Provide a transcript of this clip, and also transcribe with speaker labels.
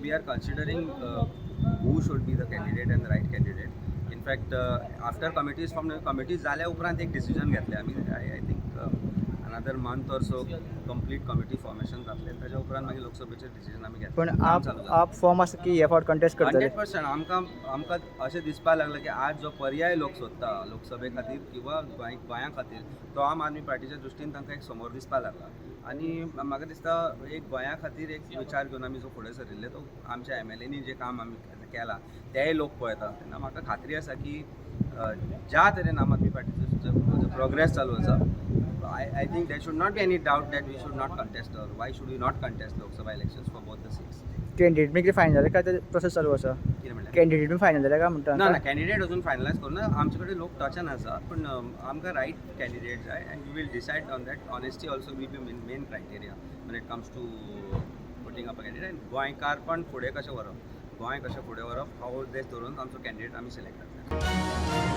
Speaker 1: We are considering who should be the candidate and right candidate. In fact, after committees form, committees जाल्या उपरांत एक decision घेतले आमी. I think another month or so complete committee formation जातलें. ताच्या उपरांत मागीर लोकसभेचेर डिसिजन आमी घेतले.
Speaker 2: पण आप आप फॉर्म आसा की हे फावट कंटेस्ट करतले?
Speaker 1: 100%. आमकां आमकां अशें दिसपाक लागलें की आज जो पर्याय लोक सोदता लोकसभे खातीर किंवा गोंया खातीर, तो आम आदमी पार्टीच्या दृश्टीन तांकां एक समोर दिसपाक लागला. आनी म्हाका दिसता, एक गोंया खातीर एक विचार घेवन आमी जो फुडें सरिल्ले, तो आमच्या एमएलएनी जें काम आमी केलां तेंय लोक पळयता. तेन्ना म्हाका खात्री आसा की ज्या तरेन आम आदमी पार्टीचो प्रोग्रेस चालू आसा, I think there should not be any doubt that we should not contest or why should we not contest Lok Sabha elections for both the seats.
Speaker 2: Candidate बी कितें फायनल जाले काय ते प्रोसेस चालू आसा?
Speaker 1: कितें म्हणलें?
Speaker 2: कॅन्डिडेट बी फायनल जाले काय म्हणटा?
Speaker 1: ना ना, कॅन्डिडेट अजून फायनलायज करूं ना. आमचे कडेन लोक टचान आसा, पूण आमकां रायट कॅन्डिडेट जाय and we will decide on that. Honesty also will be main criteria when it comes to putting up a candidate, and गोंयकारपण फुडें कशें व्हरप, गोंय कशें फुडें व्हरप, हो उद्देश धरून आमचो कॅन्डिडेट आमी सिलेक्ट करतले.